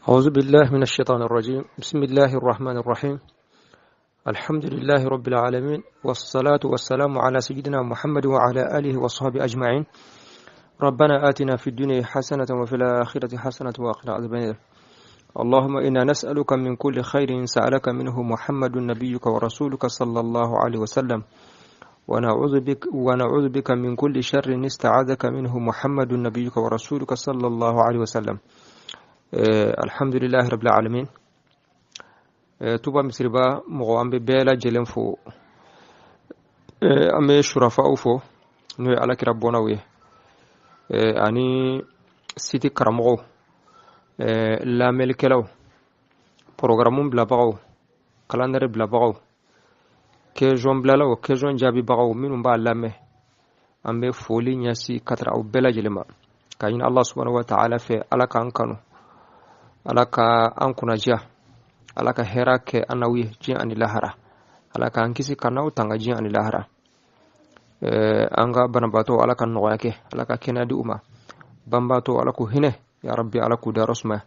أعوذ بالله من الشيطان الرجيم. بسم الله الرحمن الرحيم. الحمد لله رب العالمين، والصلاة والسلام على سيدنا محمد وعلى آله وصحبه أجمعين. ربنا آتنا في الدنيا حسنة وفي الآخرة حسنة وقنا عذاب النار. اللهم إنا نسألك من كل خير سألك منه محمد نبيك ورسولك صلى الله عليه وسلم، ونعوذ بك من كل شر استعاذك منه محمد نبيك ورسولك صلى الله عليه وسلم. الحمد لله رب العالمين. Tuba Misiriba mɔgɔ, an bɛ bɛɛ lajɛlen fo. An bɛ surafaw fo, n'o ye Alakira bɔnnaw ye, ani site karamɔgɔw, lamɛnlikɛlaw, programme bilabagaw, calendrier bilabagaw, question bilalaw, question jaabibagaw, minnu b'a lamɛn. An bɛ foli ɲɛsi ka taga aw bɛɛ lajɛlen ma, ka ɲini Allah subhanahu wa ta'ala fɛ, Ala k'an kanu, Ala ka an kunnajiya, Ala ka hɛra kɛ an n'aw ye diɲɛ ani lahara, Ala k'an kisi ka n'aw tanga diɲɛ ani lahara. An ka banabaatɔ, Ala ka nɔgɔya kɛ, Ala ka kɛnɛya di u ma. Banbaatɔ, Ala k'u hinɛ ya Rabbi, Ala k'u dayɔrɔ sumaya,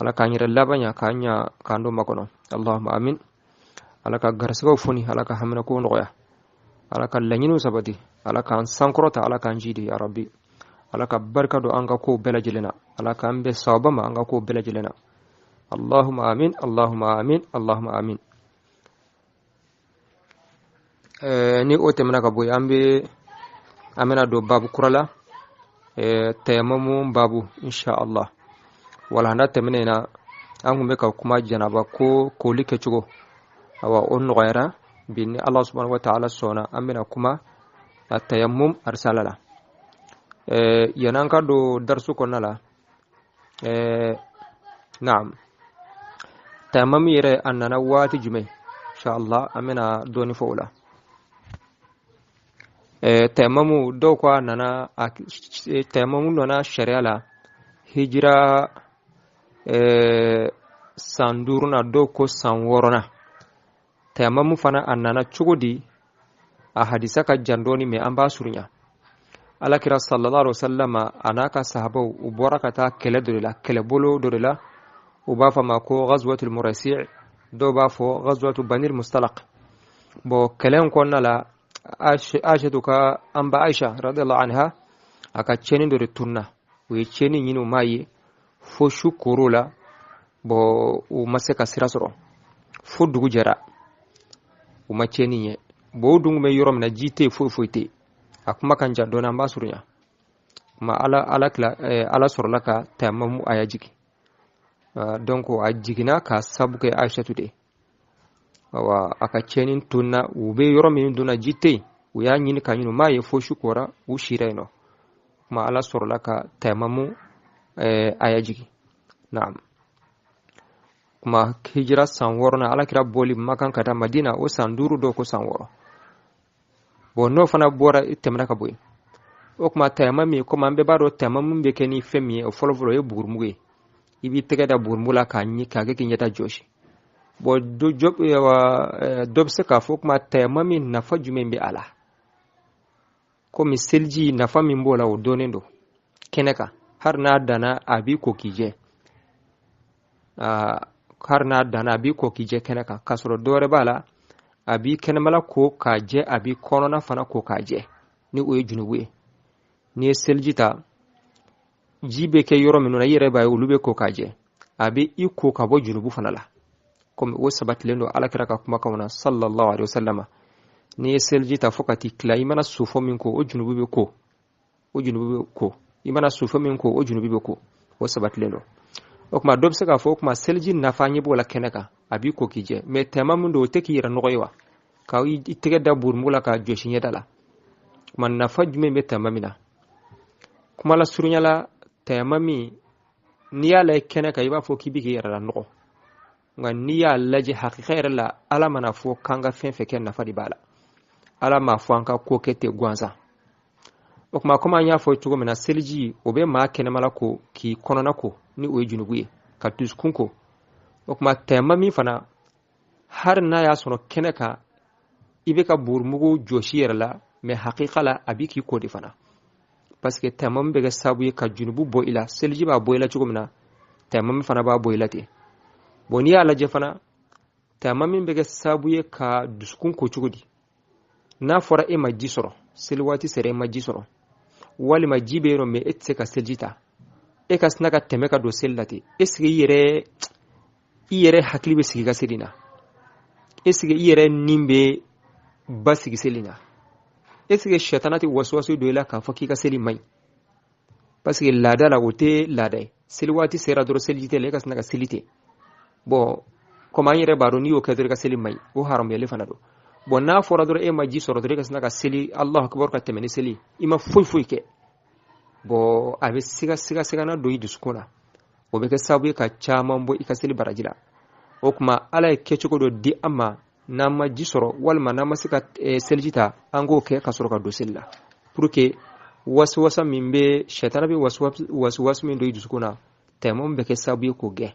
Ala k'an yɛrɛ laban ɲa, k'an ɲa k'an don makɔnɔ. Allahumma amin. Ala ka garisɛgɛw foni, Ala ka haminakow nɔgɔya, Ala ka laɲiniw sabati, Ala k'an sankɔrɔta, Ala k'an jidi ya Rabbi. Ala ka barika don an ka kow bɛɛ lajɛlen na, Ala k'an bɛn sawaba ma an ka kow bɛɛ lajɛlen na. Allahumma amin, allahumma amin, allahumma amin. Ni o tɛmɛna ka bɔ yen, an bɛna don babu kura la, tayamamu babu, insha Allah. Walahanda tɛmɛnen na, an kun bɛ ka kuma janaba ko koli kɛcogo. Awa, o nɔgɔyara. Bi, ni Allah subhanahu wa ta'ala sɔnna, an bɛna kuma a tayamum arisala la. Yan'an ka don darisu kɔnɔna la, naam, tayamum yɛrɛ, a nana waati jumɛn? Insha Allah, an bɛna dɔɔni fɔ o la. Tayamamu, dɔw ko a nana, a tayamamu nana sariya la hijira san duurunan, dɔw ko san wɔɔrɔnan. Tayamamu fana, a nana cogo di? A hadisa ka jan dɔɔni, mɛ an b'a surunya. Alakira sallallahu alaihi wasallam a n'a ka sahabaw, u bɔra ka taa kɛlɛ dɔ de la, kɛlɛbolo dɔ de la, u b'a fɔ a ma ko ghazwatul Murasi, dɔw b'a fɔ ghazwatu Banil Mustalaq. Bon, kɛlɛ in kɔnɔna la, Aishatu ka, an ba Aisha radiyallahu anha, a ka cɛni dɔ de tunna. U ye cɛni ɲini, u m'a ye fo su koro la. Bon, u ma se ka sira sɔrɔ fo dugu jɛra, u ma cɛni ye. Bon, o dun bɛ yɔrɔ min na, ji tɛ yen, foyi foyi tɛ yen. A kuma kan jan dɔɔni, an b'a surunya kuma. Ala kila, Ala sɔrɔla ka tayamamu aya jigin. Donc a jiginna ka sabu kɛ Aishatu de. Awa, a ka cɛni tunna, u bɛ yɔrɔ min donna, ji tɛ yen. U y'a ɲini ka ɲini, u m'a ye fo su kora, u sira yen nɔ. Kuma Ala sɔrɔla ka tayamamu aya jigin. Naam, kuma hijira san wɔɔrɔnan, Alakira bɔli Makan ka taa Madina, o san 5, dɔw ko san 6. Bon, n'o fana bɔra, tɛmɛna ka bɔ yen, o kuma tayama min, komi an bɛɛ b'a dɔn tayama bɛ kɛ ni fɛn min ye, o fɔlɔfɔlɔ o ye bugurimugu ye. I b'i tɛgɛ da bugurimugu la k'a ɲi, k'a kɛ k'i ɲɛda jɔsi. Bon, dɔ bɛ se k'a fɔ kuma tayama min, nafa jumɛn bɛ a la? Komi seliji, nafa min b'o la, o dɔnnen don kɛnɛ kan. Hali n'a danna, a b'i ko k'i jɛ. Hali n'a danna, a b'i ko k'i jɛ kɛnɛ kan, k'a sɔrɔ dɔ wɛrɛ b'a la. A b'i kɛnɛmala ko k'a jɛ, a b'i kɔnɔna fana ko k'a jɛ, ni o ye junubu ye. N'i ye seliji ta, ji bɛ kɛ yɔrɔ minnu na, i yɛrɛ b'a ye olu bɛ ko k'a jɛ. A bɛ i ko ka bɔ junubu fana la, komi o sabatilen don Alakira ka kumakanw na sallallahu alaihi wasallam. N'i ye seliji ta fo ka t'i tila, i mana sofɔ min ko, o junubu bɛ ko, o junubu bɛ ko. I mana sofɔ min ko, o junubu bɛ ko, o sabatilen don. O tuma dɔ bɛ se k'a fɔ o tuma seliji nafa ɲɛ b'o la kɛnɛ kan, a b'i ko k'i jɛ, mɛ tɛma min don, o tɛ k'i yɛrɛ nɔgɔ ye wa, ka i tɛgɛ da burumugu la k'a jɔsi ɲɛda la. Kuma nafa jumɛn bɛ tɛma min na? Kuma la surunya la, tɛma min, n'i y'a lajɛ kɛnɛ kan, i b'a fɔ k'i bɛ k'i yɛrɛ la nɔgɔ, nka n'i y'a lajɛ hakika yɛrɛ la, Ala mana fɔ k'an ka fɛn fɛn kɛ, nafa de b'a la. Ala m'a fɔ an ka ko kɛ ten gansan. O tuma, komi an y'a fɔ cogo min na, seliji, o bɛ maa kɛnɛmala ko k'i kɔnɔna ko, ni o ye junubu ye, ka dusukun ko. O tuma tɛma min fana, hali n'a y'a sɔrɔ kɛnɛ kan i bɛ ka burumugu jɔsi yɛrɛ la, mɛ hakika la, a b'i k'i ko de fana, parce que tɛma min bɛ kɛ sababu ye ka junubu bɔ i la, seliji b'a bɔ i la cogo min na. Tayamami fana b'a bɔ i la ten. Bon, n'i y'a lajɛ fana, tayamami bɛ kɛ sababu ye ka dusukun ko cogo di? N'a fɔra e ma ji sɔrɔ, seli waati sera, e ma ji sɔrɔ, walima ji bɛ yen nɔ mais e tɛ se ka seliji ta, e ka sina ka tɛmɛ ka don seli la ten, est ce que i yɛrɛ hakili bɛ sigi ka seli na? Est ce que i yɛrɛ ni bɛ basigi seli na? Est ce que sɛtana tɛ wasuwasu don i la k'a fɔ k'i ka seli man ɲi? Parce que laada la, o tɛ laada ye. Seli waati sera dɔrɔn, seliji tɛ la, e ka sina ka seli ten. Bon, comme an yɛrɛ b'a dɔn, n'i y'o kɛ dɔrɔn, i ka seli man ɲi, o haramuyali fana don. Bon, n'a fɔra dɔrɔn e ma ji sɔrɔ dɔrɔn, e ka sina ka seli, Alahu akibaru, ka tɛmɛ ni seli, i ma foyi foyi kɛ. Bon, a bɛ siga siga sigana don i dusukun na, o bɛ kɛ sababu ye ka caman bɔ i ka seli baraji la. O tuma, Ala ye kɛcogo dɔ di an ma, n'an ma ji sɔrɔ walima n'an ma se ka seliji ta, an k'o kɛ ka sɔrɔ ka don seli la, pour que wasuwasa min bɛ sɛtana bɛ wasuwasu min don i dusukun na, tayamamu bɛ kɛ sababu ye k'o gɛn.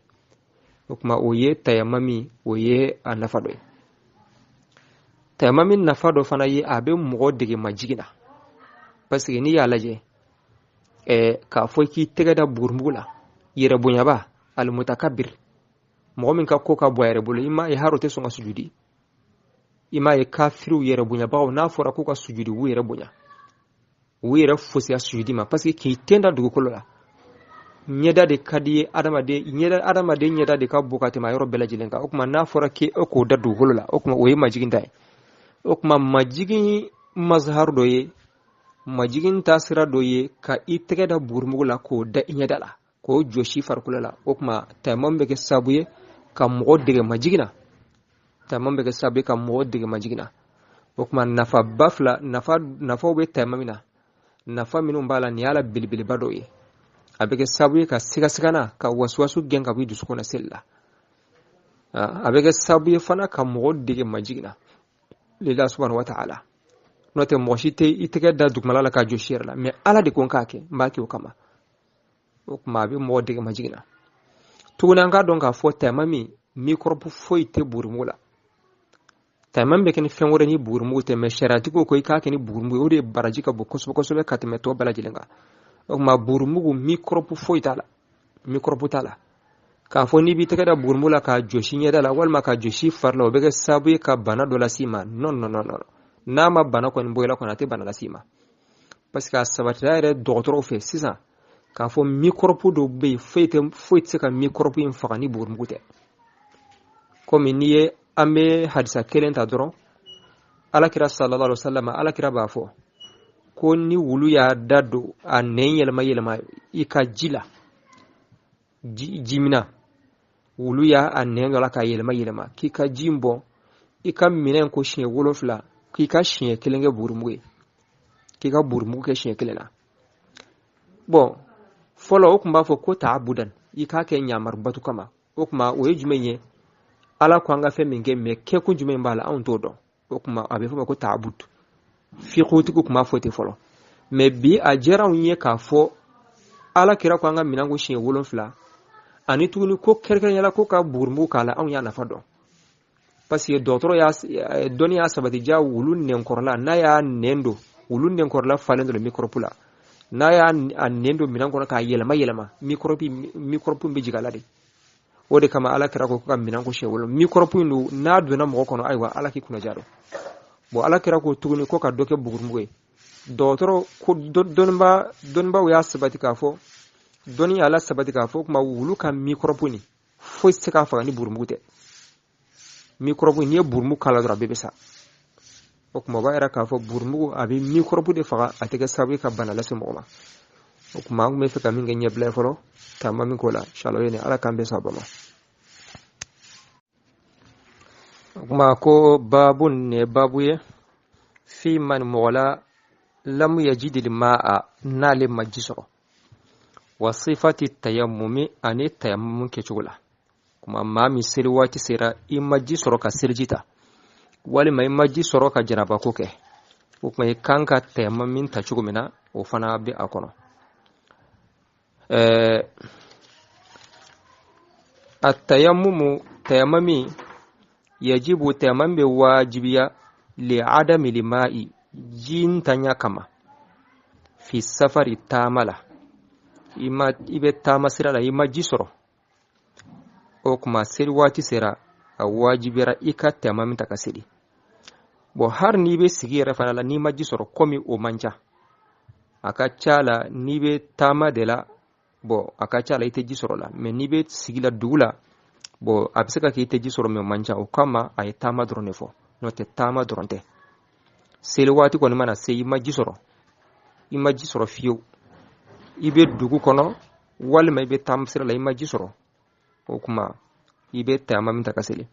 O tuma, o ye tayamami, o ye a nafa dɔ ye. Tayamami nafa dɔ fana ye, a bɛ mɔgɔ dege majigin na, parce que n'i y'a lajɛ, k'a fɔ k'i tɛgɛ da burumugu la, yɛrɛ bonyaba, alimutakabir, mɔgɔ min ka ko ka bɔ a yɛrɛ bolo, i m'a ye haro tɛ sɔn ka sujudi. I m'a ye kafiriw, yɛrɛ bonyabagaw, n'a fɔra k'u ka sujudi, u yɛrɛ bonya, u yɛrɛ fosiya sujudi ma, parce que k'i ten da dugukolo la, ɲɛda de ka di ye. Adamaden ɲɛda, adamaden ɲɛda de ka bon ka tɛmɛ a yɔrɔ bɛɛ lajɛlen kan. O tuma, n'a fɔra k'e k'o da dugukolo la, o tuma, o ye majigin ta ye. O tuma, majigin mazaharu dɔ ye, majigin taasira dɔ ye, ka i tɛgɛ da burumugu la k'o da i ɲɛda la, k'o jɔsi farikolo la. O tuma, tayamamu bɛ kɛ sababu ye ka mɔgɔ dege majigin na. Tayamamu bɛ kɛ sababu ye ka mɔgɔ dege majigin na. O tuma, nafaba fila, nafaw bɛ tayamami na. Nafa minnu b'a la, nin y'a la belebeleba dɔ ye. A bɛ kɛ sababu ye ka sigasigana, ka wasuwasu gɛn ka bɔ i dusukun na seli la. A bɛ kɛ sababu ye fana ka mɔgɔ dege majigin na lila subhanahu wa ta'ala. N'o tɛ, mɔgɔ si tɛ i tɛgɛ da dugumala la k'a jɔsi yɛrɛ la, mais Ala de ko n k'a kɛ, n b'a kɛ o kama. O tuma, a bɛ mɔgɔ dege majigin na. Tuguni, an k'a dɔn k'a fɔ tayamami, microbe foyi tɛ burumugu la. Tayamami bɛ kɛ ni fɛn wɛrɛ ni burumugu tɛ, mais sariyatigiw ko i k'a kɛ ni burumugu ye, o de ye baraji ka bon kosɛbɛ kosɛbɛ ka tɛmɛ tɔ bɛɛ lajɛlen kan. O tuma, burumugu, microbe foyi t'a la, microbe t'a la. K'a fɔ n'i b'i tɛgɛ da burumugu la k'a jɔsi ɲɛda la walima k'a jɔsi fari la, o bɛ kɛ sababu ye ka bana dɔ las'i ma, non, non, non, non. N'a ma bana kɔni bɔ i la kɔni, a tɛ bana las'i ma, parce que a sabatira yɛrɛ dɔgɔtɔrɔw fɛ sisan k'a fɔ microbe dɔw bɛ yen, foyi tɛ, foyi tɛ se ka microbe in faga ni burumugu tɛ. Komi n'i ye, an bɛ hadisa kelen ta dɔrɔn, Alakira sallallahu alaihi wa sallam, Alakira b'a fɔ ko ni wulu y'a da don, a nɛn yɛlɛma yɛlɛma i ka ji la, ji mina, wulu y'a a nɛn dɔ la k'a yɛlɛma yɛlɛma, k'i ka ji in bɔn i ka minɛn ko siɲɛ 7, k'i ka siɲɛ kelen kɛ burumugu ye, k'i ka burumugu kɛ siɲɛ kelen na. Bon, fɔlɔ o tun b'a fɔ ko taabudan, i k'a kɛ ɲamari batu kama. O tuma, o ye jumɛn ye? Ala ko an ka fɛn min kɛ, mais kɛkun jumɛn b'a la, anw t'o dɔn. O tuma, a bɛ fɔ o ma ko taabud. Fiqhutigiw tun b'a fɔ ten fɔlɔ, mais bi a diyara anw ye k'a fɔ Ala kira ko an ka minɛn ko siɲɛ 7, ani tuguni ko kɛrɛnkɛrɛnnenya ko ka burumugu k'a la. Anw y'a nafa dɔn, parce que dɔgɔtɔrɔ y'a dɔnni y'a sabati ja, wulu nɛnkɔrɔla, n'a y'a nɛn don, wulu nɛnkɔrɔla falen don microbe la, n'a y'a nɛn don minɛn kɔnɔ k'a yɛlɛma yɛlɛma, microbe bɛ jigin a la de. O de kama Ala kira ko ka minɛn ko siɲɛ 7. Microbe in don, n'a donna mɔgɔ kɔnɔ, ayiwa, Ala k'i kunna ja dɔn. Bon, Ala kira ko tuguni ko ka dɔ kɛ bugurimugu ye. Dɔgɔtɔrɔ ko dɔnnibaw y'a sabati k'a fɔ, dɔnni y'a la sabati k'a fɔ, o tuma, wulu ka microbe nin, foyi tɛ se k'a faga ni burumugu tɛ. Microbe, n'i ye burumugu k'a la dɔrɔn, a bɛɛ bɛ sa. O tuma, o b'a yira k'a fɔ burumugu, a bɛ microbe de faga, a tɛ kɛ sababu ye ka bana lase mɔgɔ ma. O tuma, an tun bɛ fɛ ka min kɛ ɲɛbila ye fɔlɔ, taama min k'o la, inshallah, o ye nin. Ala k'an bɛn sababa ma. O tuma, ko baabu nin ye baabu ye, fi man, mɔgɔ la, lam yajidil ma'a, n'ale ma ji sɔrɔ, wa sifati tayammumi, ani tayammumu kɛcogo la. Kuma maa min seli waati sera, i ma ji sɔrɔ ka seliji ta, walima i ma ji sɔrɔ ka janabako kɛ, o tuma, i kan ka tayammu ta cogo min na, o fana bɛ a kɔnɔ. A tayammumu, tayamami, yajibu, tayamam bɛ wajibiya, li adami lima'i, ji ntanya kama, fi safari, taama la. I ma, i bɛ taama sira la, i ma ji sɔrɔ. O kuma seli waati sera, a wajibiyara i ka tayamami ta ka seli. Bon, hari n'i bɛ sigi yɛrɛ fana la, n'i ma ji sɔrɔ, komi o man ca, a ka ca la n'i bɛ taama de la, bon, a ka ca la i tɛ ji sɔrɔ la. Mais n'i bɛ sigi la dugu la, bon, a bɛ se ka kɛ i tɛ ji sɔrɔ, mais o man ca. O kama a ye taama dɔrɔn de fɔ, n'o tɛ taama dɔrɔn tɛ. Seli waati kɔni mana se, i ma ji sɔrɔ, i ma ji sɔrɔ fiyewu, i bɛ dugu kɔnɔ walima i bɛ taama sira la, i ma ji sɔrɔ, o kuma i bɛ tayamami ta ka seli.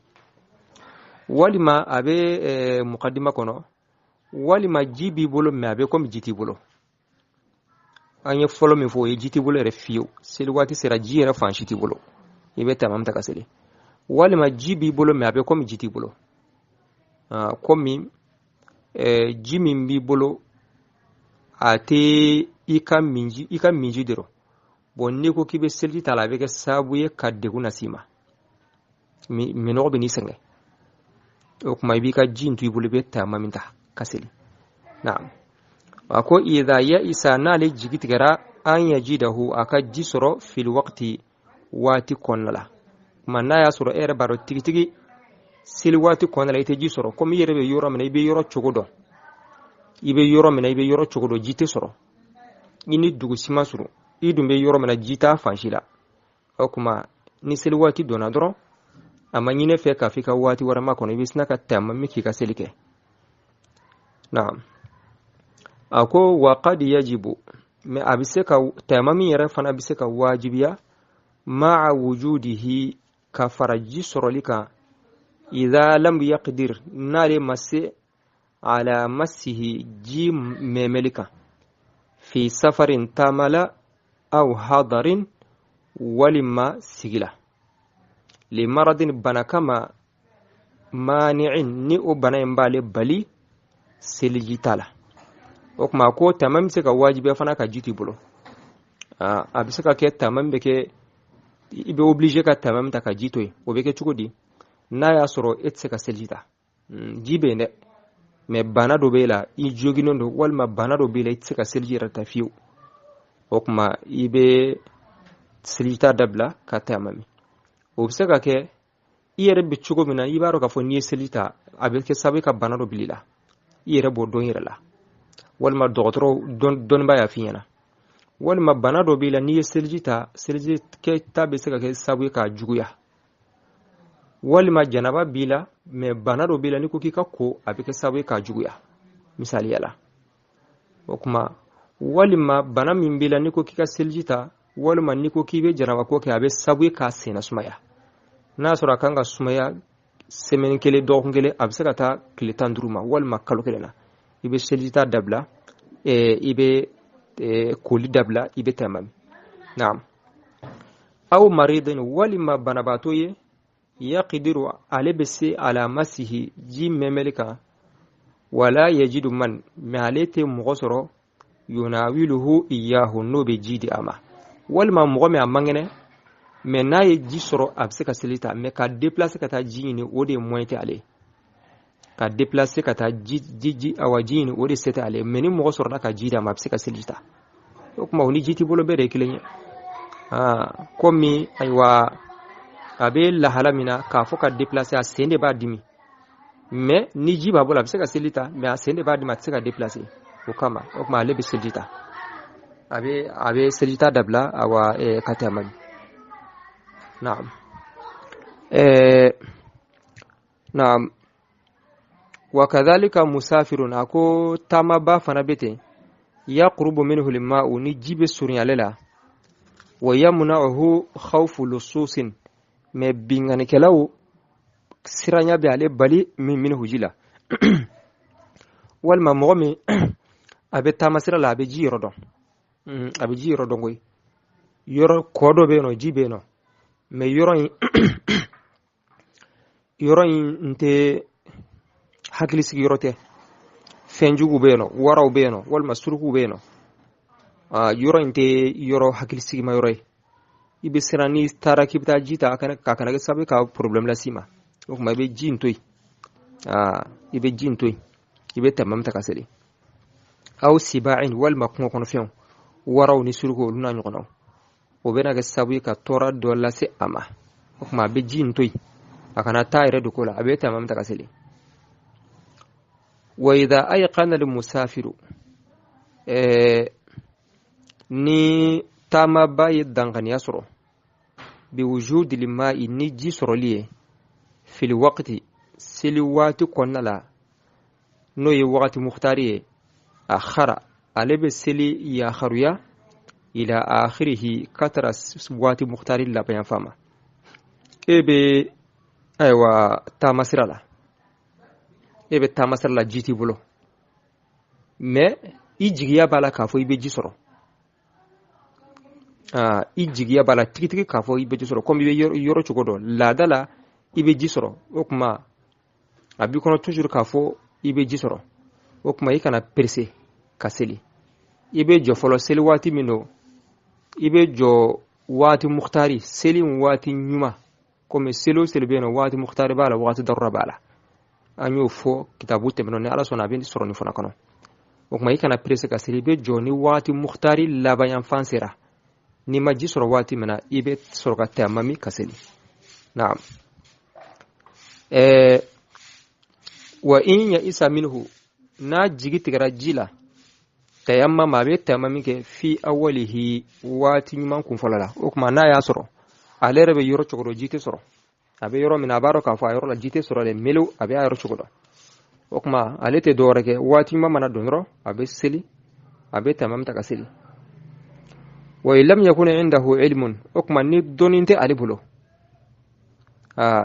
Walima a bɛ mukadima kɔnɔ, walima ji b'i bolo, mais a bɛ komi ji t'i bolo. An ye fɔlɔ min fɔ, o ye ji t'i bolo yɛrɛ fiyewu, seli waati sera, ji yɛrɛ fan si t'i bolo, i bɛ tayamami ta ka seli. Walima ji b'i bolo, mais a bɛ komi ji t'i bolo, komi ji min b'i bolo, a tɛ i ka minji, i ka minji de rɔ. Bon, n'i ko k'i bɛ seliji ta la, a bɛ kɛ sababu ye ka degun las'i ma, minɔgɔ bɛ n'i sɛgɛn. O tuma i b'i ka ji in to i bolo, i bɛ tayamami ta ka seli. Naam, a ko idha ya'isa, n'ale jigi tigɛra, an yajidahu, a ka ji sɔrɔ, fil waqti, waati kɔnɔna la. Kuma n'a y'a sɔrɔ e yɛrɛ b'a dɔn tigitigi seli waati kɔnɔna la i tɛ ji sɔrɔ, komi i yɛrɛ bɛ yɔrɔ min na, i bɛ yɔrɔ cogo dɔn, i bɛ yɔrɔ min na, i bɛ yɔrɔ cogo dɔn, ji tɛ sɔrɔ, i ni dugu si ma surun, i dun bɛ yɔrɔ min na, ji t'a fan si la. O kuma ni seli waati donna dɔrɔn, a ma ɲinɛ fɛ k'a fɔ i ka waati wɛrɛ makɔnɔ, i bɛ sina ka tayamami k'i ka seli kɛ. Naam, a ko wa qad yajibu, mais a bɛ se ka tayamami yɛrɛ fana bɛ se ka wajibiya, ma'a wujudihi, ka fara ji sɔrɔli kan, idha lam yaqdir, n'ale ma se, ala massihi, ji mɛmɛli kan, fi safarin, taama la, aw hadarin, walima sigi la, li maradin, bana kama, mani'in, ni o bana in b'ale bali seliji ta la. O tuma ko tayamami bɛ se ka wajibiya fana ka ji t'i bolo. A bɛ se ka kɛ tayamami bɛ kɛ, i bɛ obligé ka tayamami ta ka ji to yen. O bɛ kɛ cogo di? N'a y'a sɔrɔ e tɛ se ka seliji ta, ji bɛ yen dɛ, mais bana dɔ b'e la, i joginnen don, walima bana dɔ b'e la, i tɛ se ka seliji yɛrɛ ta fiyewu. O tuma i bɛ seliji ta dabila ka tayamami. O bɛ se ka kɛ i yɛrɛ bɛ cogo min na, i b'a dɔn k'a fɔ n'i ye seliji ta, a bɛ kɛ sababu ye ka bana dɔ bil'i la, i yɛrɛ b'o dɔn i yɛrɛ la, walima dɔgɔtɔrɔ dɔnnibaa y'a f'i ɲɛna, walima bana dɔ b'i la, n'i ye seliji ta, seliji ta bɛ se ka kɛ sababu ye k'a juguya, walima janaba b'i la, mais bana dɔ b'i la, n'i ko k'i ka ko, a bɛ kɛ sababu ye k'a juguya, misaliya la. O tuma walima bana min b'i la, n'i ko k'i ka seliji ta, walima n'i ko k'i bɛ janaba ko kɛ, a bɛ sababu ye k'a senna sumaya. N'a y'a sɔrɔ a kan ka sumaya semaine kelen, dɔgɔkun kelen, a bɛ se ka taa tile 15 ma, walima kalo kelen na. I bɛ seliji ta dabila, i bɛ koli dabila, i bɛ tayamami. Naam, aw maridin, walima banabaatɔ ye, yaqidiru, ale bɛ se, ala masihi, ji mɛmɛli kan, wala yajidu man, mais ale tɛ mɔgɔ sɔrɔ, yunawiluhu iyahu, n'o bɛ ji di a ma, walima mɔgɔ min a man kɛnɛ, mais n'a ye ji sɔrɔ, a bɛ se ka seli ta, mais ka déplacer ka taa ji ɲini, o de ye moyen tɛ ale ka déplacer ka taa ji ji ji awa ji ɲini, o de se tɛ ale. Mais ni mɔgɔ sɔrɔla ka ji d'a ma, a bɛ se ka seliji ta. O tuma o ni ji t'i bolo bɛɛ de ye kelen ye. Komi ayiwa a bɛ lahala min na, k'a fɔ ka déplacer, a sen de b'a dimi, mais ni ji b'a bolo, a bɛ se ka seli ta, mais a sen de b'a dimi, a tɛ se ka déplacer. O kama, o tuma ale bɛ seliji ta, a bɛ seliji ta dabila, awa ka tayamami. Naam, naam, wa kadhalika musafirun, a ko taamaba fana bɛ ten, yaqrubu minhu lma'u, ni ji bɛ surunya ale la, wa yamna'uhu khawfu lususin, mais binganikɛlaw siranya bɛ ale bali min minhu, ji la. Walima mɔgɔ min a bɛ taama sira la, a bɛ ji yɔrɔ dɔn, a bɛ ji yɔrɔ dɔn koyi, yɔrɔ kɔ dɔ bɛ yen nɔ, ji bɛ yen nɔ, mais yɔrɔ in tɛ hakili sigi yɔrɔ tɛ, fɛn jugu bɛ yen nɔ, waraw bɛ yen nɔ, walima surukuw bɛ yen nɔ, yɔrɔ in tɛ yɔrɔ hakili sigima yɔrɔ ye. I bɛ siran n'i taara k'i bɛ taa ji ta, ka kana kɛ sababu ye ka problème las'i ma. O tuma i bɛ ji in to yen, i bɛ ji in to yen, i bɛ tayamami ta ka seli. Aw siba'in, walima kungo kɔnɔfɛnw, waraw ni suruku, olu n'a ɲɔgɔnnaw, o bɛna kɛ sababu ye ka tɔɔrɔ dɔ lase a ma. O tuma a bɛ ji in to yen, a kana taa yɛrɛ don ko la, a bɛ tayamamu ta ka seli. Wa idha ayqana al musafiru, ni taamaba ye danganiya sɔrɔ, bi wujudi ma'i, ni ji sɔrɔli ye, fil waqti, seli waati kɔnɔna la, n'o ye wagati mukhtari ye, akhara, ale bɛ seli yakharuya, ila akhirihi, ka tara waati mukhtari laban fan ma. E bɛ ayiwa taama sira la, e bɛ taama sira la, ji t'i bolo, mais i jigiya b'a la k'a fɔ i bɛ ji sɔrɔ. I jigiya b'a la tigitigi k'a fɔ i bɛ ji sɔrɔ, komi i bɛ yɔrɔ cogo dɔn, laada la i bɛ ji sɔrɔ. O tuma a b'i kɔnɔ toujours k'a fɔ i bɛ ji sɔrɔ. O tuma i kana pressé ka seli, i bɛ jɔ fɔlɔ. Seli waati min don, i bɛ jɔ waati mukhtari, seli waati ɲuman, komi seli o seli bɛ yen nɔ, waati mukhtari b'a la, waati darura b'a la. An y'o fɔ kitabu tɛmɛnɔ, ni Ala sɔnna a bɛ sɔrɔ nin fana kɔnɔ. O tuma i kana pressé ka seli, i bɛ jɔ ni waati mukhtari laban yanfan sera. N'i ma ji sɔrɔ waati min na, i bɛ sɔrɔ ka tayamami ka seli. Naam. Wa in ya isa minhu, n'a jigi tigɛra ji la, tayammama, a bɛ tayamami kɛ fi awalihi, waati ɲuman kun fɔlɔ la. O tuma n'a y'a sɔrɔ ale yɛrɛ bɛ yɔrɔ cogo dɔn, ji tɛ sɔrɔ, a bɛ yɔrɔ min na, a b'a dɔn k'a fɔ a yɔrɔ la ji tɛ sɔrɔ dɛ, melew, a bɛ a yɔrɔ cogo dɔn. O tuma ale tɛ dɔwɛrɛ kɛ, waati ɲuman mana don dɔrɔn a bɛ seli, a bɛ tayamami ta ka seli. Wa in lam yakun indahu ilmun, o tuma ni dɔnni tɛ ale bolo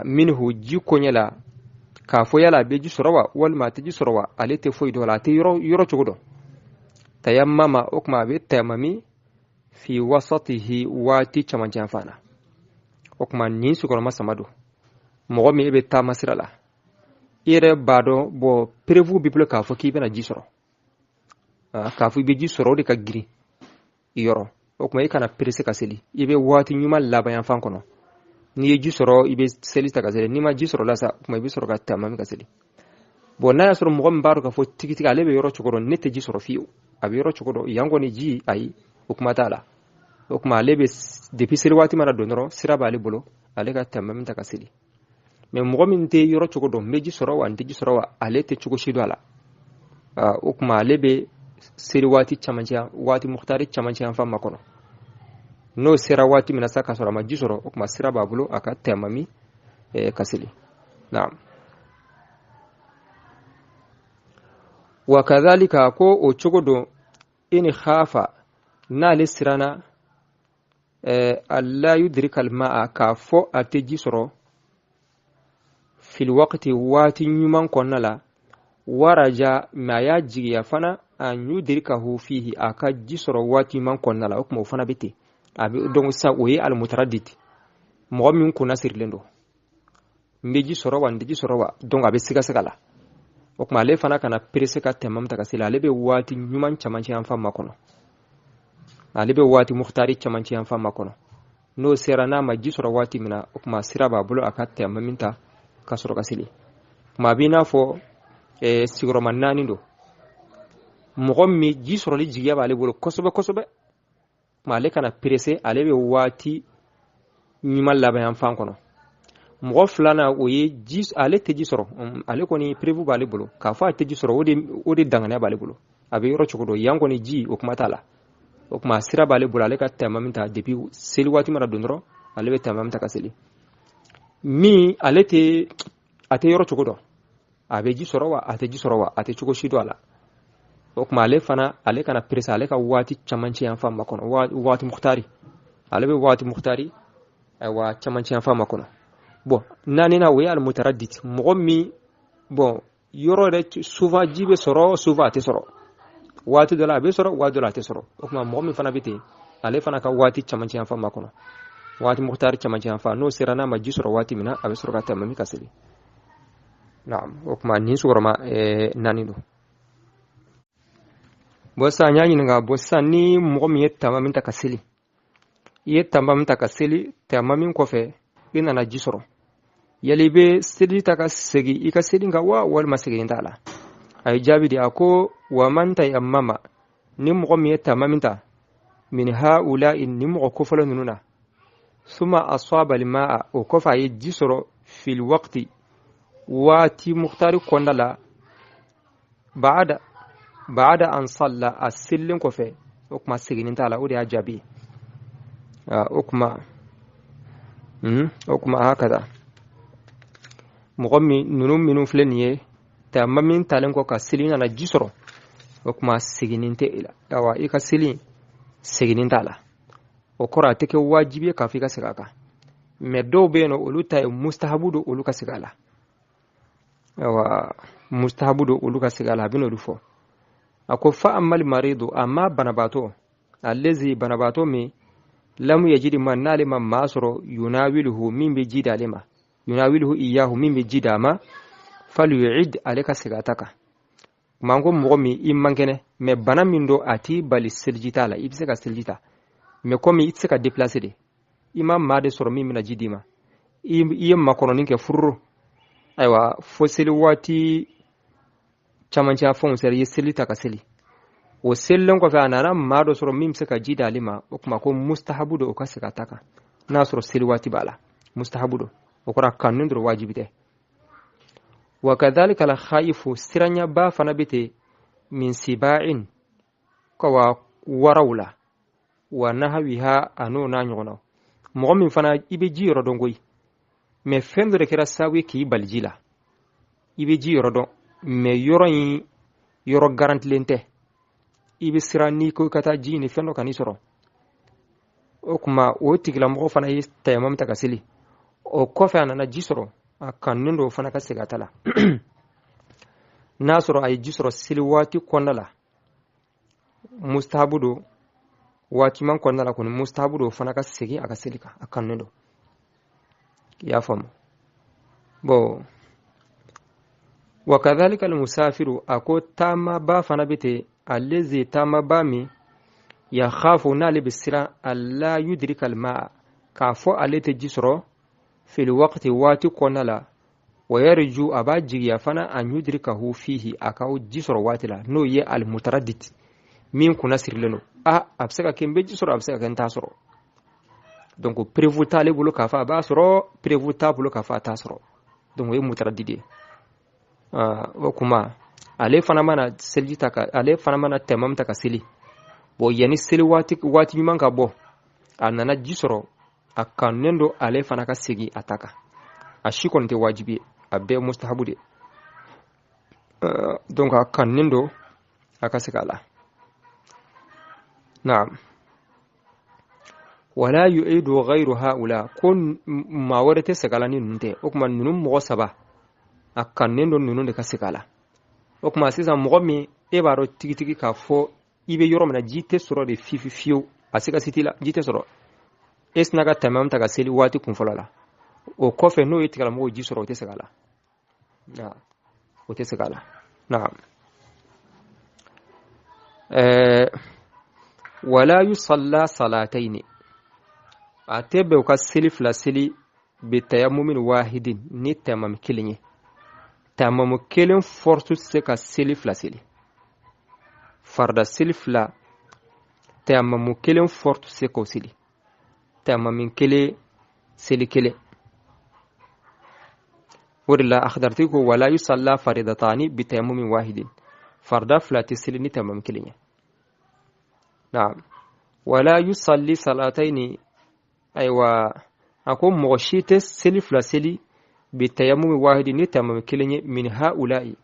minhu, ji koɲɛ la, k'a fɔ yala a bɛ ji sɔrɔ wa walima a tɛ ji sɔrɔ wa, ale tɛ foyi dɔn la, a tɛ yɔrɔ cogo dɔn. Tayammama, o tuma a bɛ tayamami fi wasatihi, waati camancɛ fan na. O tuma nin sigiyɔrɔma saba don. Mɔgɔ min e bɛ taama sira la, i yɛrɛ b'a dɔn, bon, preuve b'i bolo k'a fɔ k'i bɛna ji sɔrɔ, k'a fɔ i bɛ ji sɔrɔ, o de ka girin i yɔrɔ. O tuma i kana pressé ka seli, i bɛ waati ɲuman laban yan fan kɔnɔ. N'i ye ji sɔrɔ, i bɛ seli ta ka seli. N'i ma ji sɔrɔ la sa, o tuma i bɛ sɔrɔ ka tayamami ka seli. Bon, n'a y'a sɔrɔ mɔgɔ min b'a dɔn k'a fɔ tigitigi ale bɛ yɔrɔ cogo dɔn, ne tɛ ji sɔrɔ fiyewu, a bɛ yɔrɔ cogo dɔn, yan kɔni ji, ayi, o kuma t'a la. O tuma ale bɛ depuis seli waati mana don dɔrɔn, sira b'ale bolo, ale ka tayamami ta ka seli. Mais mɔgɔ min tɛ yɔrɔ cogo dɔn, n bɛ ji sɔrɔ wa n tɛ ji sɔrɔ wa, ale tɛ cogo si dɔn a la. O tuma ale bɛ seli waati camancɛ, waati mukhtari camancɛ yan fan makɔnɔ. N'o sera waati min na sa, k'a sɔrɔ a ma ji sɔrɔ, o tuma sira b'a bolo, a ka tayamami ka seli. Naam. Wa kadhalika, ko o cogo don, in khafa, n'ale siranna, alla yudrika alma'a, k'a fɔ a tɛ ji sɔrɔ, fil waqti, waati ɲuman kɔnɔna la, waraja, mais a y'a jigiya fana, an yudrikahu fihi, a ka ji sɔrɔ waati ɲuman kɔnɔna la. O tuma o fana bɛ ten. A bɛ donc sisan o ye almutaraddid, mɔgɔ min kunna sirilen don, n bɛ ji sɔrɔ wa n tɛ ji sɔrɔ wa, donc a bɛ sigasɛgɛ la. O tuma ale fana kana pressé ka tayamam ta ka seli, ale bɛ waati ɲuman camancɛ yan fan makɔnɔ, ale bɛ waati mukhtari camancɛ yan fan makɔnɔ. N'o sera, n'a ma ji sɔrɔ waati min na, o tuma sira b'a bolo, a ka tayamami ta ka sɔrɔ ka seli. Tuma b'i n'a fɔ sigiyɔrɔma naani don. Mɔgɔ min ji sɔrɔli jigiya b'ale bolo kosɛbɛ kosɛbɛ, tuma ale kana pressé, ale bɛ waati ɲuman laban yan fan kɔnɔ. Mɔgɔ filanan, o ye ji, ale tɛ ji sɔrɔ, ale kɔni preuve b'ale bolo k'a fɔ a tɛ ji sɔrɔ, o de danganiya b'ale bolo, a bɛ yɔrɔ cogo dɔn, yan kɔni ji, o kuma t'a la. O tuma sira b'ale bolo, ale ka tayamami ta depuis seli waati mana don dɔrɔn, ale bɛ tayamami ta ka seli. Min ale tɛ, a tɛ yɔrɔ cogo dɔn, a bɛ ji sɔrɔ wa a tɛ ji sɔrɔ wa, a tɛ cogo si dɔn a la. O tuma ale fana, ale kana pressé, ale ka waati camancɛ yan fan makɔnɔ, waati mukhtari, ale bɛ waati mukhtari ayiwa camancɛ yan fan makɔnɔ. Bon, naaninan, o ye almutaraddid, mɔgɔ min, bon, yɔrɔ yɛrɛ souvent ji bɛ sɔrɔ, souvent a tɛ sɔrɔ, waati dɔ la a bɛ sɔrɔ, waati dɔ la a tɛ sɔrɔ. O tuma mɔgɔ min fana bɛ ten, ale fana ka waati camancɛ yan fan makɔnɔ, waati mukhtari camancɛ yan fan, n'o sera, n'a ma ji sɔrɔ waati min na, a bɛ sɔrɔ ka tayamami ka seli. Naam. O tuma nin sigiyɔrɔma naani don. Bon, sisan n y'a ɲininka, bon, sisan ni mɔgɔ min ye tayamami ta ka seli, i ye tayamami ta ka seli, tayamami kɔfɛ i nana ji sɔrɔ, yali i bɛ seli ta ka segin i ka seli kan wa, walima segin t'a la? A ye jaabi di, a ko wa man tayammama, ni mɔgɔ min ye tayamami ta, min haula'i, ni mɔgɔ kofɔlɔ ninnu na, Suma asaba almaa, o kɔfɛ a ye ji sɔrɔ fil waqti, waati mukhtari kɔnɔna la, baada an salla, a selilen kɔfɛ, o kuma seginni t'a la. O de y'a jaabi. O kuma hakada mɔgɔ min ninnu minnu filɛ nin ye, tayamami talen kɔ ka seli, nana ji sɔrɔ, o kuma seginni tɛ i la. Awa, i ka seli seginni t'a la. O kɔrɔ, a tɛ kɛ wajibi ye k'a fɔ i ka segin a kan. Mɛ dɔw bɛ yen nɔ, olu ta ye mustahabu don, olu ka segin a la. Awa, mustahabu don, olu ka segin a la. A bɛ n'olu fɔ. A ko fa amal maridu, amma banabaatɔ, allazi, banabaatɔ min, lam yajidi ma, n'ale ma maa sɔrɔ, yunawiluhu, min bɛ ji d'ale ma, yunawiluhu iyahu, min bɛ ji d'a ma, falyu'id, ale ka segin a ta kan. Kuma ko mɔgɔ min i man kɛnɛ, mɛ bana min don, a t'i bali seliji t'a la, i bɛ se ka seliji ta, mɛ komi i tɛ se ka déplacer de, i ma maa de sɔrɔ min bɛna ji d'i ma, i ye makɔnɔni kɛ fururo. Ayiwa, fo seli waati camancɛ fɛnw sera, i ye seli ta ka seli. O selilen kɔfɛ, a nana maa dɔ sɔrɔ min bɛ se ka ji d'ale ma. O kuma ko mustahabu don, o ka segin a ta kan, n'a sɔrɔ seli waati b'a la. Mustahabu don, o kɔrɔ a kanunen dɔrɔn, wajibi tɛ. Wa kadhalika la khaifu, siranyaba fana bɛ ten, min siba'in, kawa waraw la, wa nahawiha, a n'o n'a ɲɔgɔnna. Mɔgɔ min fana i bɛ ji yɔrɔ dɔn koyi, mɛ fɛn dɔ de kɛra sababu ye k'i bali ji la. I bɛ ji yɔrɔ dɔn, mɛ yɔrɔ in yɔrɔ garantilen tɛ. I bɛ siran n'i ko i ka taa ji ɲini, fɛn dɔ kan'i sɔrɔ. O kuma o tigilamɔgɔ fana ye tayamam ta ka seli. O kɔfɛ, a nana ji sɔrɔ, a kanunen don o fana ka segin a ta la, n'a sɔrɔ a ye ji sɔrɔ seli waati kɔnɔna la. Mustahabu don, waati man kɔnɔna la kɔni, mustahabu don o fana ka segin a ka seli kan, a kanunen don. I y'a faamu? Bon, wa kadhalika almusafiru, a ko taamaba fana bɛ ten, allazi, taamaba min, yakhafu, n'ale bɛ siran, alla yudrika almaa, k'a fɔ ale tɛ ji sɔrɔ, fil waqti, waati kɔnɔna la, wa yarju, a b'a jigiya fana, an yudrikahu fihi, a ka ji sɔrɔ waati la, n'o ye almutaraddid, min kunna sirilen don. A bɛ se ka kɛ n bɛ ji sɔrɔ, a bɛ se ka kɛ n t'a sɔrɔ. Donc preuve t'ale bolo k'a fɔ a b'a sɔrɔ, preuve t'a bolo k'a fɔ a t'a sɔrɔ. Donc o ye mutaraddid ye. O kuma ale fana mana seliji ta ka, ale fana mana tɛmam ta ka seli. Bon, yanni seli waati, waati ɲuman ka bɔ, a nana ji sɔrɔ, a kanunen don ale fana ka segin a ta kan. A si kɔni tɛ wajibi ye, a bɛɛ mustahabu de. Donc a kanunen don a ka segin a la. Naam. Wala yu'idu ghayru haula, ko maa wɛrɛ tɛ segin a la ni ninnu tɛ. O kuma ninnu mɔgɔ saba, a kanunen don ninnu de ka segin a la. O kuma sisan, mɔgɔ min e b'a dɔn tigitigi k'a fɔ i bɛ yɔrɔ min na, ji tɛ sɔrɔ de fifi fiyewu, a se ka siti la, ji tɛ sɔrɔ, e sina ka tɛmɛ ta ka seli waati kun fɔlɔ la. O kɔfɛ, n'o ye tigilamɔgɔw ji sɔrɔ, o tɛ segin a la, o tɛ segin a la. Naam. Wala yusalla salataini, a tɛ bɛn u ka seli fila seli, bitayamumin wahidin, ni tayamam kelen ye. Tayamamu kelen force tɛ se ka seli fila seli, farida seli fila, tayamamu kelen force tɛ se k'o seli, tayamamin kelen seli kelen. O de la akhdartigi ko wala yusalla faridatani bitayamumin wahidin, farida fila tɛ seli ni tayamamu kelen ye. Naam. Wala yusalli salataini, ayiwa, a ko mɔgɔ si tɛ seli fila seli, bitayamumi wahidi, ni tayamamu kelen ye, min haula'i,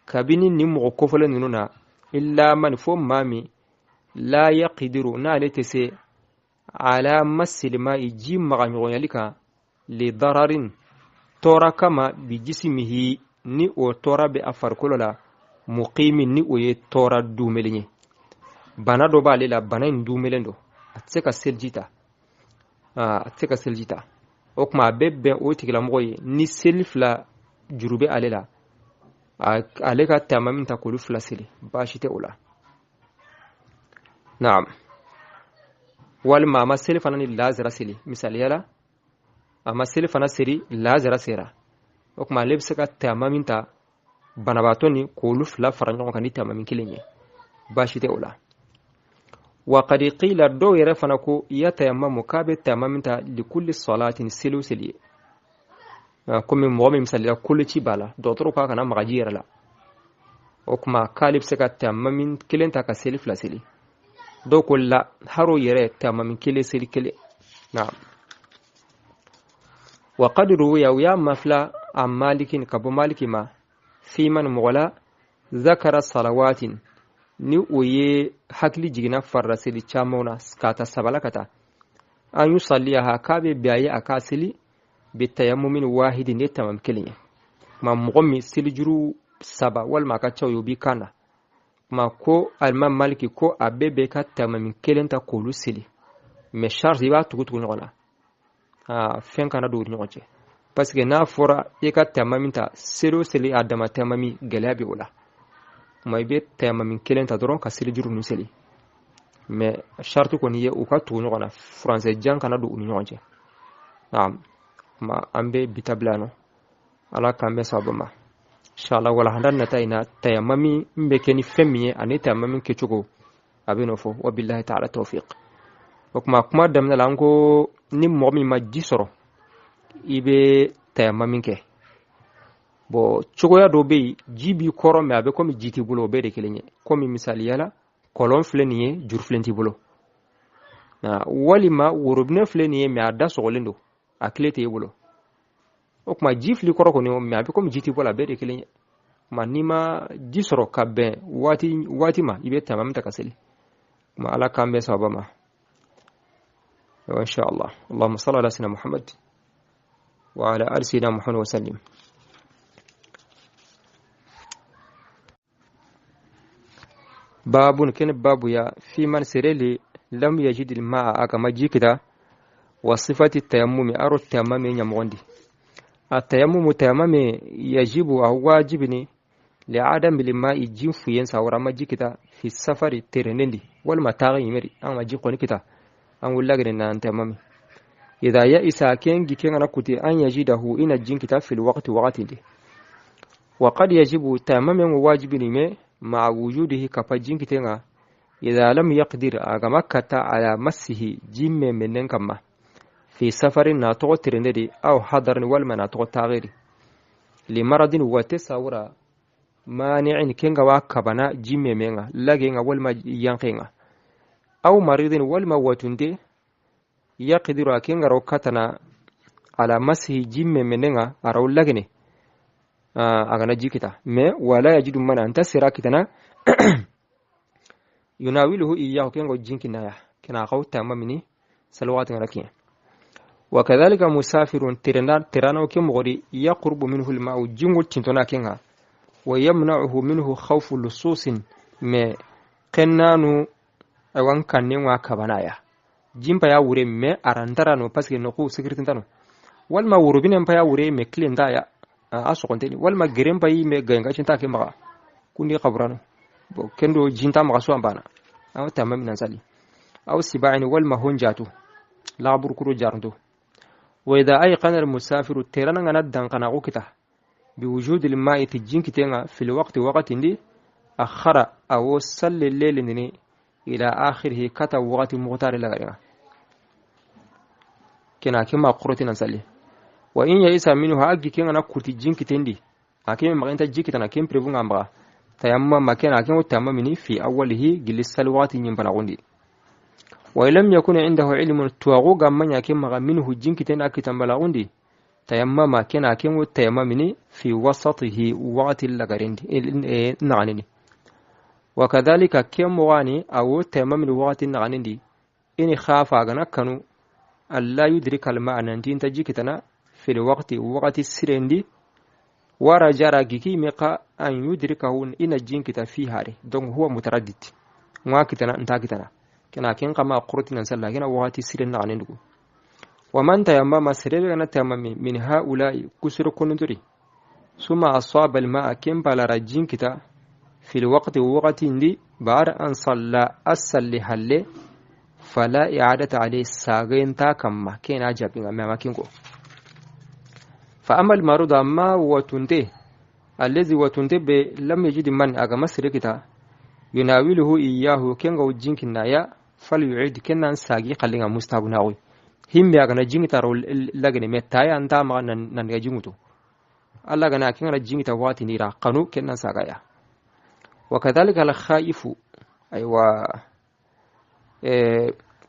kabini nin mɔgɔ kofɔlen ninnu na, illa man, fo maa min, la yaqidiru, n'ale tɛ se, ala masil ma'i, ji magaɲɔgɔnyali kan, li dararin, tɔɔra kama, bi jisimihi, ni o tɔɔra bɛ a farikolo la, muqimin, ni o ye tɔɔra dumelen ye. Bana dɔ b'ale la, bana in dumelen don, a tɛ se ka seliji ta, a tɛ se ka seliji ta. O tuma a bɛ bɛn o tigilamɔgɔ ye, ni seli fila juru bɛ ale la, ale ka taama min ta k'olu fila seli, baasi tɛ o la. Naam. Walima a ma seli fana ni lazara seli, misaliya la, a ma seli fana seli, lazara sera. O tuma ale bɛ se ka taama min ta banabaatɔ ni k'olu fila fara ɲɔgɔn kan ni taama min kelen ye, baasi tɛ o la. Wa qad qila dɔw yɛrɛ fana ko yatayammamu k'a bɛ tayamami ta likulli salatin seli o seli ye. Komi mɔgɔ min misalila koloci b'a la, dɔgɔtɔrɔ k'a kana maga ji yɛrɛ la, o tuma k'ale bɛ se ka tayamami kelen ta ka seli fila seli. Dɔw ko la haro yɛrɛ tayamami kelen seli kelen. Naam. Wa qad ruwiya u y'a mafila a malikin ka bɔ maliki ma fiman mɔgɔ la zakara salawatin ni o ye hakili jiginna farida seli camanw na k'a ta saba la ka taa an yusalliyaha k'a bɛ bɛn a ye a k'a seli bi tayammumin wahidin ni tamam kelen ye. Kuma mɔgɔ min selijuru saba walima a ka ca o ye o b'i kan na. Kuma ko alimami maliki ko a bɛɛ bɛ ka tamamin kelen ta k'olu seli, mais charge i b'a tugu tugu ɲɔgɔn na, fɛn kana don u ni ɲɔgɔn cɛ, parce que n'a fɔra i ka tamamin ta seli o seli a dama tamami gɛlɛya bɛ o la. Kuma i bɛ tamamin kelen ta dɔrɔn ka selijuru ninnu seli, mais charte kɔni ye u ka tugu ɲɔgɔn na, furancɛ jan kana don u ni ɲɔgɔn cɛ. Naam. Kuma an bɛ bi ta bila yan nɔ, ala k'an bɛn sababa ma inshallah. Wala handa nata in na tayamami n bɛ kɛ ni fɛn min ye ani tayamami kɛcogo a bɛ n'o fɔ. Wa billahi ta'ala tawfiq. O tuma kuma daminɛ la an ko ni mɔgɔ min ma ji sɔrɔ i bɛ tayamami kɛ. Bon cogoya dɔ bɛ yen ji b'i kɔrɔ mais a bɛ komi ji t'i bolo, o bɛɛ de kelen ye. Komi misaliya la kɔlɔn filɛ nin ye juru filen t'i bolo, walima worobinɛ filɛ nin ye mais a da sɔgɔlen don a tile t'e bolo. O tuma ji fili kɔrɔ kɔni mais a bɛ komi ji t'i bolo, a bɛɛ de kelen ye. Tuma n'i ma ji sɔrɔ ka bɛn waati ma i bɛ tamami ta ka seli. Tuma ala k'an bɛn sababa ma inshallah. Allahumma salli ala sayyidina Muhammad wa ala ali sayyidina Muhammad wa sallim. Babun kene babu ya fi man sereli lam yajid al ma'a akama jikita wa sifati tayammumi aro tayammumi nyamondi. Atayammumu tayammumi yajibu a wajibini li'adam bil ma'i jin fuyen sawara majikita fi safari terenendi walma taagi yimeri an ma jikoni kita an wulagene na tayammumi. Idha ya isa kengi kenga kuti an yajidahu ina jinkita fil waqti waqti wa qad yajibu tayammumi wajibini me ma'a wujudihi kapa jinkitenga idha lam yaqdir agama kata ala massihi jimme menen kama fi safarin na togo tirendedi aw hadarin walma na togo taagiri limaradin wate sawura mani'in kenga wa kabana jimme menga lagenga walma yankenga aw maridin walma watunde yaqdiru akenga raw katana ala massihi jimme menenga araw lagene agana jikita me wala yajidu mana anta sira kitana yunawiluhu iyyahu kengo jinkinaya kena qaw tamamini salawat ngarakiya. Wa kadhalika musafirun tirana ke mogori yaqrubu minhu alma'u jingul tintona kenga wa yamna'uhu minhu khawfu lususin me kennanu awan kanne wa kabanaya jimpa ya wure me arantara no parce que no ku sécurité tano walma wurubine pa ya wure me clé ya a sokonteni walma gerempa yi me ganga cinta ke maga kundi qabrano bo kendo jinta maga so ambana aw tamam nan sali aw sibaini walma honjatu labur kuro jarndo. Wa idha ayqana al musafiru terana ngana dankana ukita bi wujudi al ma'i tijinkitenga fil waqti waqtindi akhara aw salli lelini ila akhirih kata waqti muqtar la garinga kena kema quroti nan sali. Wa in yaisa minhu agi kenga na kuti jinkitendi akime magenta jikitana kem prevu ngamba tayamma makena akin tamamini fi awwalihi gilisal waqti nyimbana gundi. Wa lam yakun indahu ilmun tuwago gamanya kem maga minhu jinkitenda akitambala gundi tayammama kena akin tayammamini fi wasatihi waqti lagarendi naanini. Wa kadhalika kem wani aw tayammamini waqti naanindi in khafa gana kanu alla yudrika al ma'na tinta jikitana fi alwaqti waqti sirendi wara jara giki meqa an yudrikahu ina jinkita fi hari donc huwa mutaraddid wa kitana nta kitana kena ken kama qurti nan salla kena waqti siren na anendu. Wa man tayammama sirebe kana tayammami min haula'i kusur kunuturi suma asaba alma'a kem balara jinkita fi alwaqti waqti ndi ba'da an salla asalli halle fala i'adata alayhi sagenta kamma kena jabinga mama kingo. Fa amma al-marud amma watunde allazi watunde be lam yajid man aga masrikita yunawiluhu iyyahu kenga jinkinna ya Fal yu'id kenan sagi qallinga mustahabu nawi himme agana jingitaro lagene me taya anta ma nan ga jinguto alla gana kingana jingita wati nira qanu kenan sagaya. Wa kadhalika al khaifu aywa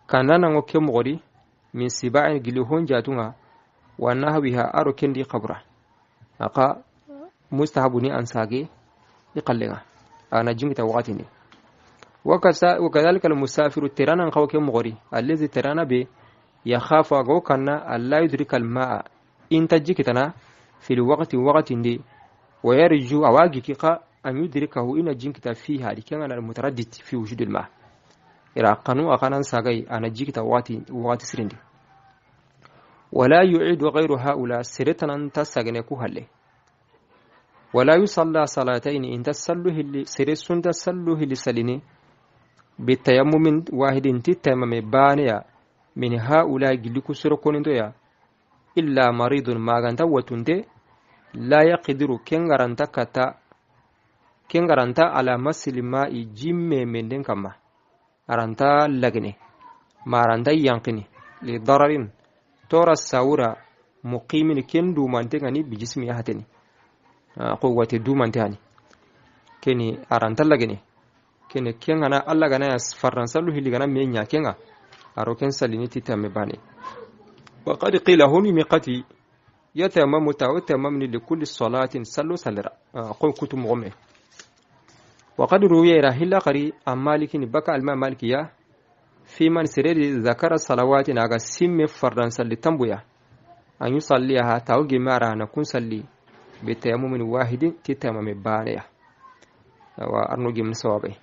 kanana ngo ke mogori min siba'in gili honjatunga wa nahwiha aro kendi qabra aka mustahabu ni ansage iqallenga ana jingita wati ni. وكذلك المسافر ترانا نقوى مغري الذي ترانا به يخاف أغوكنا ألا يدرك الماء إن تجيكتنا في الوقت وقت دي ويرجو أواجيك أن يدركه إن جنكت فيها لكان المتردد في وجود الماء إلى قانو أقانا ساقي أنا جيكت وقت سرندي. ولا يعيد غير هؤلاء سرتنا أنت ساقنكو هلي. ولا يصلى صلاتين إن تسلوه اللي سرسون تسلوه اللي سليني بالتيمم واحد تتيمم بانيا من هؤلاء جلكو سركون إلا مريض ما غانتا وتنتي لا يقدر كنغرانتا كتا كنغرانتا على مس الماء جيم من دين كما أرانتا لغني ما أرانتا ينقني لضرر تورا الساورة مقيم كن دومانتي غني بجسمي هاتني قوة دومانتي هاني كني أرانتا لغني kene kengana alla gana ya farransalu hili gana menya kenga aro ken salini titame bane. وقد قيل هوني ميقاتي يتمم تمامني لكل صلاة سلو سلرا قل كتم غمي. وقد روي رحل قري عن مالك بكى الماء مالكية في من سرير ذكر الصلوات ناغا سيم فرنسا لتنبويا أن يصليها تاوجي مارا نكون صلي بتيمم واحد تتمم بانيا وأرنوجي من صوابه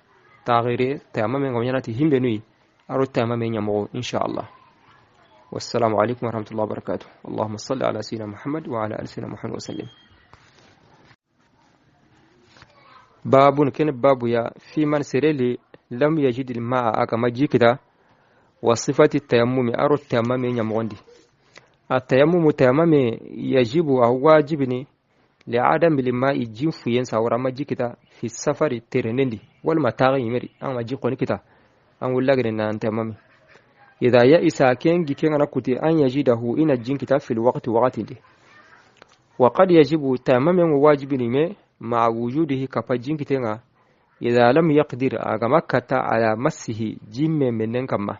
تاغيري تيمم غميانتي هم بنوي أرو تيمم يمغو إن شاء الله. والسلام عليكم ورحمة الله وبركاته. اللهم صل على سيدنا محمد وعلى آل سيدنا محمد وسلم. باب كن باب يا في من سرلي لم يجد الماء أكما جيكتا وصفة التيمم أرو التيمم يمغندي. التيمم تيمم يجب أو واجبني لعدم الماء جيم فين ساورا ما جيكتا في السفر ترنندي والمتاغي يمري أما جيكوني كتا أن ولا غرنا تيمم إذا يئس كين كين نكوتي أن يجده إن الجنكتا في الوقت وقت دي. وقد يجب تيمم واجب مع وجوده كفا إذا لم يقدر أغمكتا على مسه جيم من كما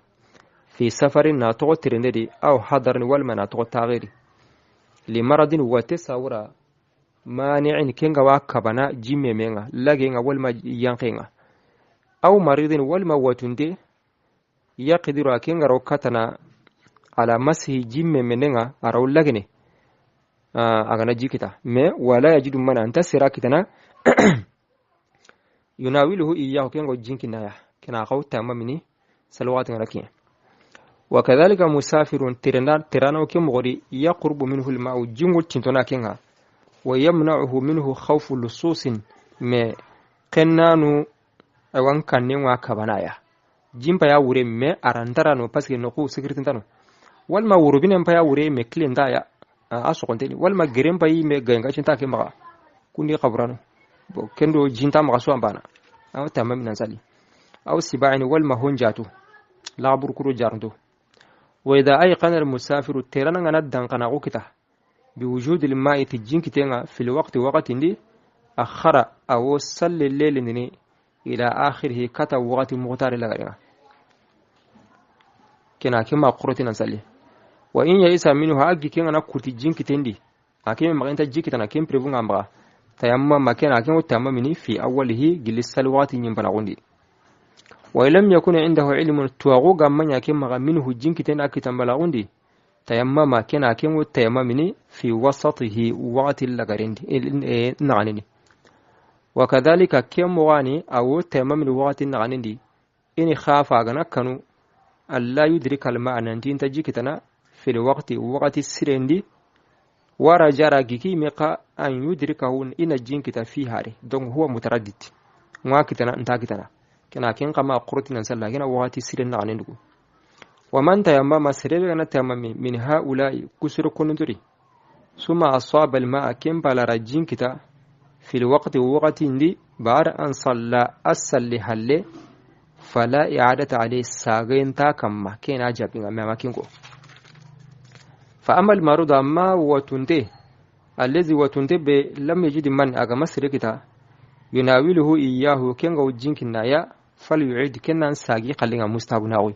في سفر ناتو ترندي أو حضر والما ناتو تاغيري لمرض وتساورا مانع كينغا واكبنا جيم منغا لاغينغا والما ينقينغا أو مريض والما وتندي يقدر أكينغا روكتنا على مسه جيم منغا أرو لاغني أغنى جيكتا ما ولا يجد من أنت سراكتنا يناوله إياه كينغو جينكنا كنا قو تمامني سلوات لكين. وكذلك مسافر ترانا كمغري يقرب منه الماء جنغو تنتنا كينغا ويمنعه منه خوف اللصوص ما قنانو أوان كنوا كبنايا جيمبا يا وري ما أرانترانو باسكي نقو سكرتنتانو والما وربين با يا وري ما كلينتايا أسوقنتني والما جرين باي ما غينغا چنتا كيما كوني قبرانو kendo jinta maga so ambana aw tamam nan sali aw siba'in wal mahunjatu la burkuru jarnto wa idha ayqana al musafiru terana ngana dankana ukita bi wujudi al ma'i tijinkitenga fil waqti waqtin di akhara aw salli al-layl ni ila akhirih kata waqti muqtar la gariga kena kima qurati nan sali wa in ya isa minhu agi kenga kuti jinkitendi akime magenta jikitana kem prevu ngamba tayammama كان كان تيممني في أوله جلس الوقت ينبلغندي ولم يكن عنده علم تواغو غمان يكن منه جنكتين أكتن بلغندي تيمم كان كان تيممني في وسطه وقت اللغرندي نعنني. وكذلك كم واني أو تيمم الوقت نعنندي إن خاف أغنى كانوا ألا يدرك الماء ننتين تجيكتنا في الوقت وقت السرندي ورجا راجيكي ميقا أن يدركه إن الجنكتا فيه هاري دون هو متردد واكتنا انتاكتنا كنا كين قما قرتنا نسلا كنا وقت سيرنا عنندو. ومن تيمم سريرنا تيمم من هؤلاء كسر كنتري ثم أصاب الماء كم بلا رجينكتا في الوقت وقت دي بعد أن صلى أسل هل Fala i'adata alayhi, sagenta kamma kena jabinga mema kingo. Fa amma al-maruda, amma watunte الذي watunte be lam yajid man aga masrikita yunawiluhu iyyahu kenga wujinkinna ya falyu'id, kennan sagi qallinga mustahabu nawi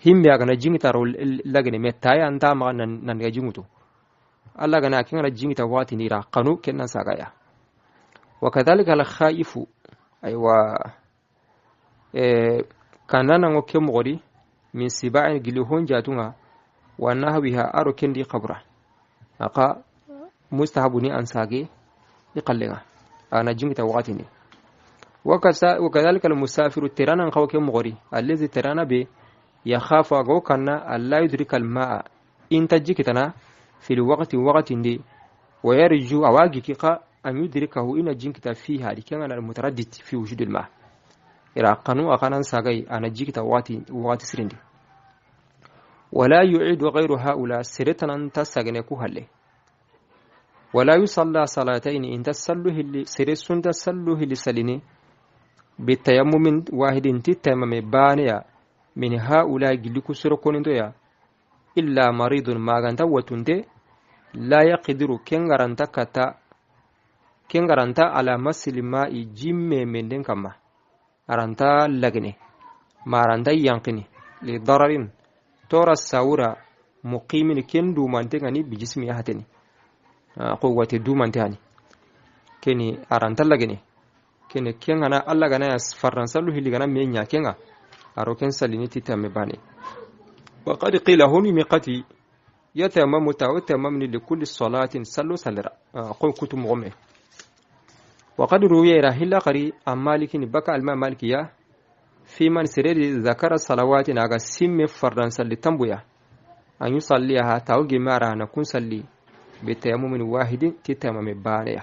himme aga na jingita ro lagene me taya anta ma nan ga jingutu alla gana kenga na jingita wati nira qanu kennan sagaya. وكذلك الخائف, aywa, kanana ngo kemogori min siba'in gili honjatunga wa nahwiha aro kendi qabra aka mustahabu ni ansage iqallenga ana jingita waqatini. وكذلك المسافر ترانا نخو كمغري الذي ترانا به يخاف أغو كان ألا يدرك الماء إن تجيكتنا في الوقت وقت دي ويرجو أواجك أن يدركه إن جنكت فيها لكان المتردد في وجود الماء إلى قانو أخانا ساقي أنا جيكتا وقت سرندي. ولا يعيد غير هؤلاء سرتنا أنت ساقنكو هلي. ولا يصلى صلاتين إن تسلوه اللي سرسون تسلوه اللي سليني بالتيمم واحد تتيمم بانيا من هؤلاء جلكو سرقون دويا إلا مريض ما غانتا وتنتي لا يقدر كنغرانتا كتا كنغرانتا على مسل الماء جيم من دين كما أرانتا لغني ما أرانتا ينقني لضرر تورا الساورة مقيم كن دومانتي غني بجسمي هاتني قوة دومانتي هاني كني أرانتا لغني كن كن أنا الله غنا فرنسا له اللي غنا مين كنغا أروكن ساليني تتامي باني. وقد قيل هوني ميقاتي يتمم تمامني لكل صلاة سلو سلرا قل كتب مغمي. وقد روي رحل قري عن مالك بكى الماء مالكية في من سرير ذكر الصلوات ناغا سيم فرنسا لتنبويا أن يصليها تاوجي مارا نكون صلي بتيمم واحد تتمم بانيا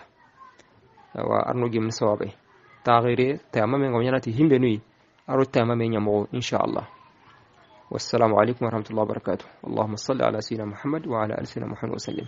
وأرنوجي من صوابي تاغيري تيمم غميانتي هم بنوي أرو تيمم يمغو إن شاء الله. والسلام عليكم ورحمة الله وبركاته. اللهم صل على سيدنا محمد وعلى آل سيدنا محمد وسلم.